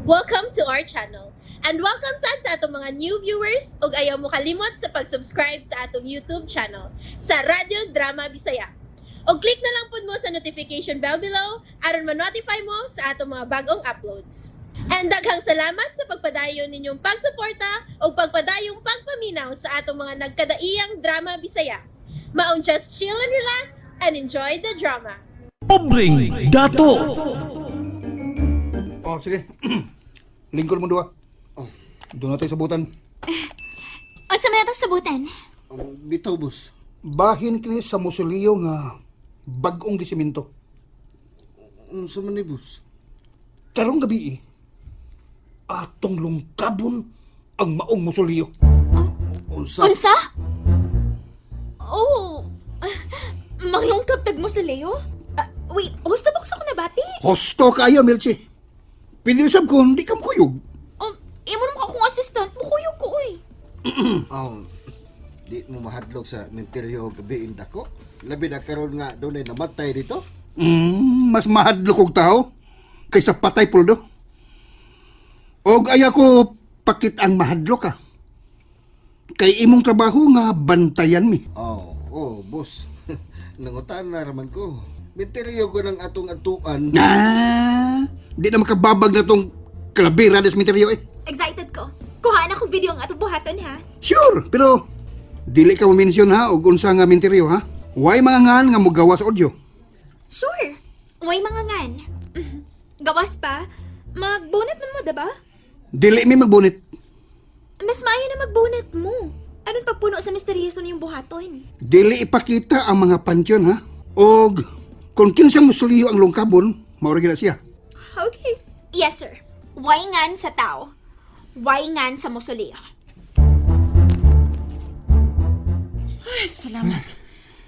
Welcome to our channel. And welcome sad sa atong mga new viewers ug ayaw mo kalimot sa pag-subscribe sa atong YouTube channel sa Radyo Drama Bisaya. Og click na lang pud mo sa notification bell below aron ma-notify mo sa atong mga bagong uploads. And daghang salamat sa pagpadayon ninyong pagsuporta ug pagpadayong pagpaminaw sa atong mga nagkadaiyang drama Bisaya. Maong just chill and relax and enjoy the drama. Pobreng Dato. Oh, sige. Lingkod mo duha. Oh, doon natin sabutan. Unsa man atong sabutan? Bitaw, boss. Bahin kini sa musuliyo nga bag-ong gisiminto. Unsa man ni, boss? Karong gabi eh, atong lungkabon ang maong musuliyo. Unsa? Unsa? Oh, manglungkab tag mo sa Leo? Ah, wait, husto ba ko sa akong nabati? Hosto kayo, Milchi. Pinilisab ko, hindi ka makuyog. Imo naman akong assistant, mukuyog ko uy. Di mo mahadlok sa menteryo gabi dako. Labi na karon nga dunay namatay dito. Mas mahadlok og tao kaysa patay puldo. Og ayaw ko pakit ang mahadlok ka. Kay imong trabaho nga bantayan mi. Oh, oh, boss. Nangutan na raman ko. Menteryo ko ng atong atuan. Na, di na makababag na tong kalabira des misteryo eh. Excited ko. Kuhaan akong video ang atong buhaton ha. Sure, pero dili ka mo-mention ha og unsa nga minteryo ha. Way mga ngan nga mogawa sa audio. Sure. Way mga ngan. Gawas pa, magbunat man mo, diba? Dili mi magbunit. Mas maayo na magbunat mo. Aron pagpuno sa misteryoso niyong buhaton? Dili ipakita ang mga pansyon ha. Og kung kinsang musuliyo ang lungkabon, mao ra gyud na siya. Okay. Yes, sir. Way ngan sa tao. Way ngan sa musoleo. Ay, salamat.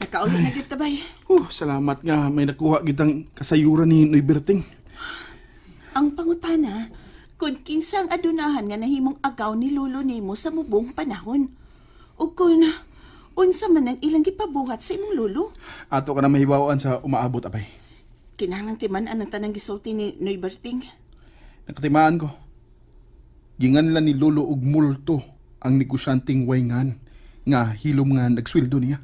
Nakauli na gid tabay. Oh, salamat nga may nakuha gitang kasayuran ni Noy Berting. Ang pangutana, kung kinsa ang adunahan nga nahimong agaw ni lolo nimo sa mubong panahon. O kung unsa man ang ilang gipabuhat sa imong lolo. Ato ka na mahibawan sa umaabot abay. Kinahanglang timan-an ang tanang gisulti ni Noy Berting. Nakatimaan ko. Ginganlan ni Lolo og multo ang negosyanteng wayngan nga hilom nga nagsweldo niya.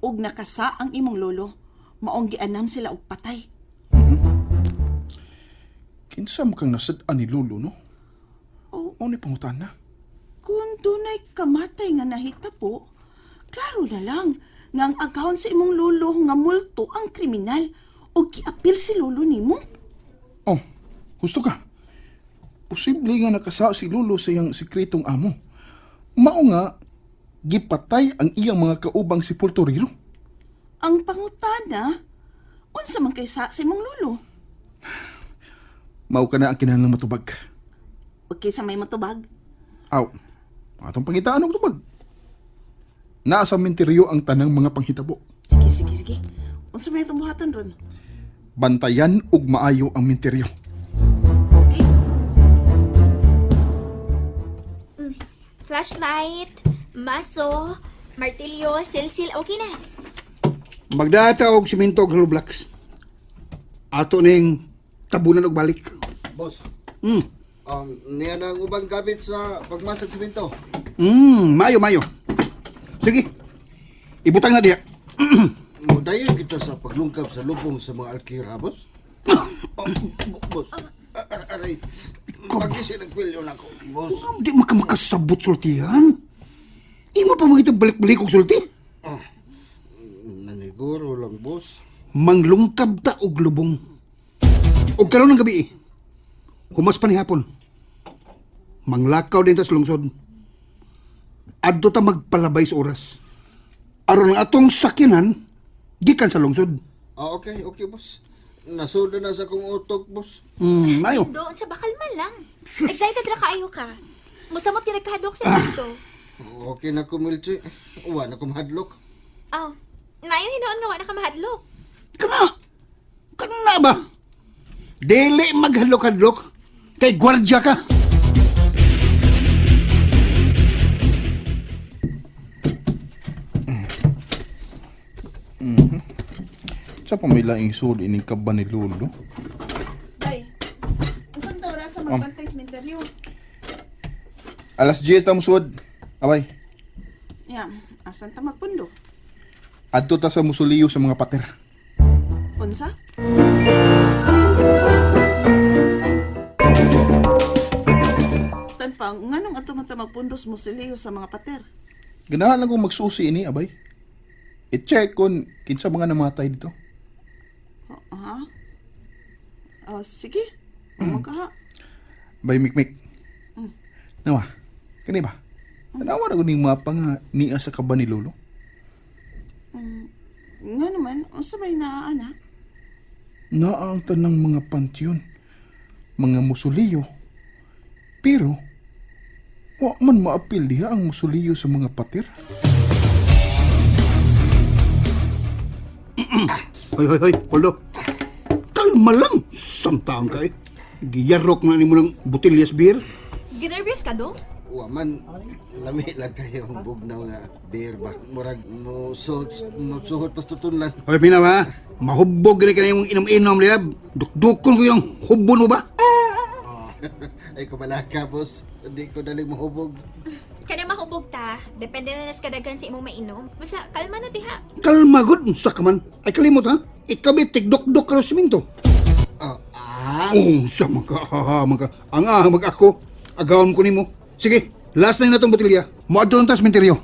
Ug nakasa ang imong lolo, maong gianam sila og patay. Kinsa mo kang nasad-an ni Lolo, no? O Mao ni pangutana. kung dunay kamatay nga nahitabo, klaro na lang nga ang agawon sa imong lolo nga multo ang kriminal ug giapil si lolo nimo. Oh, gusto ka. Posible nga nakasa si Lolo sa iyang sikretong amo. Mao nga, gipatay ang iyang mga kaubang si Pulturero. Ang pangutana, unsa man kay sa imong lolo? Mao ka na ang kinahanglang matubag. Ug kinsa may matubag? Aw, atong pangitaan og tubag. Naa sa menteryo ang tanang mga panghitabo. Sige, sige, sige. Unsa may itong buhaton ron? Bantayan ug maayo ang menteryo. Okay. Flashlight, maso, martilyo, silsil, okay na. Magdata og simento og hollow blocks. Ato ning tabunan og balik. Boss, niya na ang ubang gamit sa pagmasag simento. Mayo mayo. Sige. Ibutang na diha. Mudayon kita sa paglungkab sa lubong sa mga alkira, boss. Oh, boss. Aray. Pagkisi ng kwelyo na ko, boss. Di man ka makasabot sultihan. Imo pa mga balik-balik og sulti. Naniguro lang, boss. Manglungkab ta og lubong. Og karon ng gabi eh. Humas pa ni hapon. Manglakaw din ta sa lungsod. Adto ta magpalabay sa oras. Aron ang atong sakyanan gikan sa lungsod. Ah, okay, okay, boss. Nasuda na sa akong utok, boss. Mayo. Doon sa bakal man lang. Excited ra kaayo ka. Musamot ka nagkahadlok sa dito. Okay na ko, Milchi. Wa na ko mahadlok. Oh, nayo hinuon nga wa na ka mahadlok. Kana. Kana ba? Dili maghadlok-hadlok kay gwardya ka. Sa pa may laing sud ining kaban ni Lolo? Bay. Unsa Anong oras sa magbantay sa minteryo? Alas 10 ta musod. Abay, Ya, asan ta magpundo? adto ta sa musuliyo sa mga pater. Unsa? Tanpang, nganong ato man ta magpundo sa musileo sa mga pater? Ganahan lang kong magsusi ini, abay. I-check kung kinsa mga namatay dito. Ha? Ah, sige. Magkaha. Bay mikmik. Nawa, kani ba? Tanawa na ko ning mapa nga niya sa kaba ni Lolo. Nga naman, unsa may naa ana? Naa ang tanang mga panteon, mga musuliyo. Pero, wa man maapil diha ang musuliyo sa mga pater. Hoy, hoy, hoy, Poldo. Kalma lang. Samtaang ka eh. Giyarok na nimo ng botellas beer. Ginervyos ka dong? Wa man lami lang kayo ang bugnaw nga beer ba. Murag mo suhot mo suhot pas tutunlan. Hoy, pina ba? Mahubog gani ka na yung inom-inom, liab. Dukdukon ko yung hubon mo ba? Ay kumalaka boss. Hindi ko daling mahubog. Kana mahubog ta, depende na nas kadaghan sa imong mainom. Basta kalma na diha. Kalma gud, unsa ka man. Ay kalimot ha. Ikaw ba tigdok-dok ka sa siminto? Ah, ah. Unsa man ka, ha, man ka. Ang ah, mag ako. Agawon ko nimo. Sige, last na natong botelya. Moadto na ta sa sementeryo.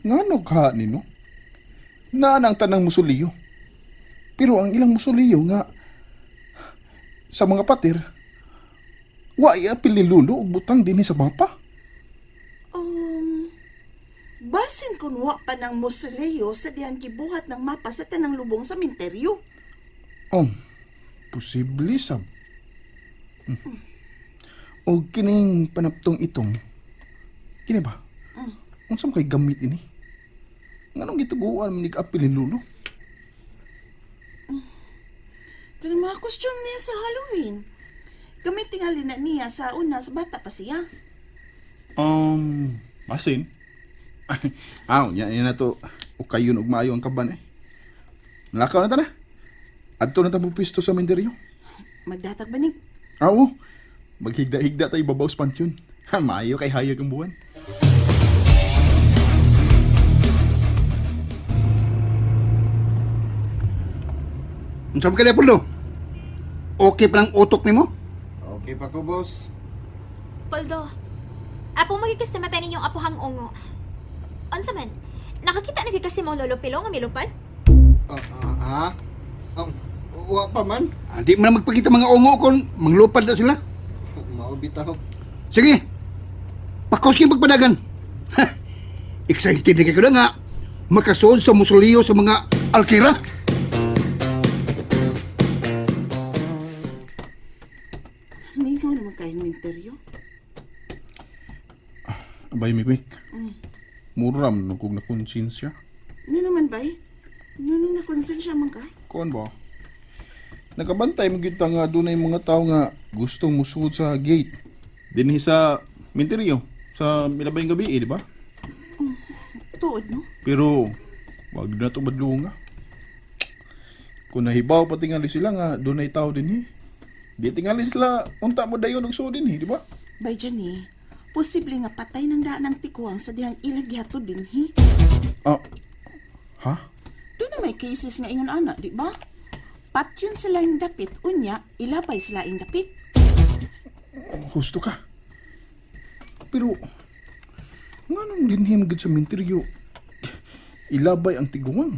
Ngano ka nino? Naa na ang tanang musuliyo. Pero ang ilang musuliyo nga sa mga pater, wa iapil ni Lolo og butang dinhi sa mapa. Basin kung wa pa ng musileo sa dihang gibuhat ng mapa sa tanang lubong sa minteryo. Posible sab. O kining panaptong itong, kini ba? Unsa man kay gamit ini? Nganong gituguan man apil ni Lolo? Kanang mga costume niya sa Halloween. Gamit tingali na niya sa una sa bata pa siya. Masin. Aw, nya nya na to. O kayon og maayo ang kaban eh. Malakaw na ta na. Adto na ta mo pisto sa menderyo. Magdatag ba ni? Aw, maghigda-higda tayo babaw sa pansyon. Ha, maayo kay hayag ang buwan. Unsa man ka Poldo? Okay pa lang utok nimo? Okay pa ko boss. Poldo, apo magikas na mata ninyong apuhang ungo. Unsa man, nakakita na gyud kasi mong lolo pilo nga milupad? Ah, ah, ah. Wa pa man. Ah, di man na magpakita mga ungo kon manglupad na sila. Mao bitaw. Sige. Pakos kayong pagpadagan. Ha, excited na kayo na nga. Makasuod sa musuliyo sa mga alkira. Mingaw naman kayong minteryo. Abay, Mimik. Muram no kog na konsensya. Nga naman bay? Nunong nakonsensya man ka? Kuan ba? Nakabantay mo gyud ta nga dunay mga tao nga gustong musuod sa gate. Dinhi sa minteryo sa milabayng gabi, eh, di ba? Tuod no? Pero wag na to badlunga. Kung nahibaw pa tingali sila nga dunay tao dinhi. Di tingali sila unta mo dayon og suod dinhi, di ba? Bay Johnny, posible nga patay ng daan ang tikuang sa dihang ilang gihatod dinhi. Ah. Ha? Doon na may cases nga ingon ana, di ba? Patyon sila yung dapit, unya, ilabay sila yung dapit. Husto ka. Pero nganong dinhi man gud sa minteryo ilabay ang tiguang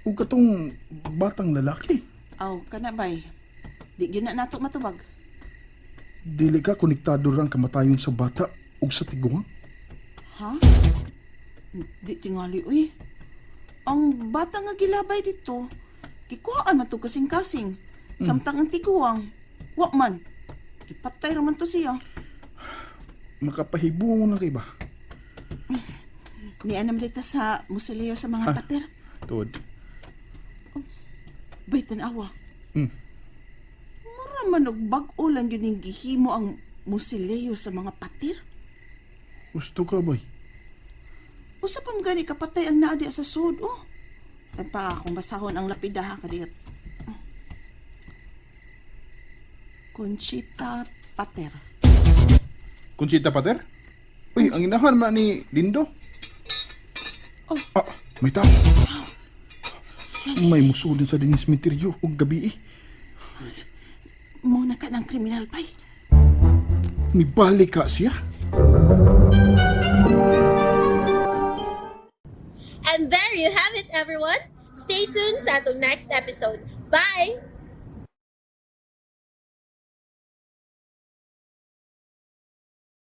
ug katong batang lalaki. Aw, kana bay. Di gyud na nato matubag. Dili ka konektado ra ang kamatayon sa bata ug sa tiguang. Ha? Di tingali, uy. Ang bata nga gilabay dito, gikuhaan man to kasing-kasing. Samtang ang tiguang, wa man. Gipatay ra man to siya. Makapahibuong na kay ba? Nianam dita sa musileo sa mga pater. Tuod. Bay, tanawa. Mura man og bag-o lang yun yung gihimo ang musileo sa mga pater. Gusto ka boy. Usa pa man gani kapatay ang naa diha sa sud, oh. Tagpa akong basahon ang lapidaha kadiyot. Conchita Pater. Conchita Pater? Uy, ang inahan man ni Lindo. Oh. Ah, may tao. May musulin sa dinis misteryo og gabi eh. Mo na ka ng kriminal, bay. Nibalik ka siya. And there you have it, everyone. Stay tuned sa atong next episode. Bye!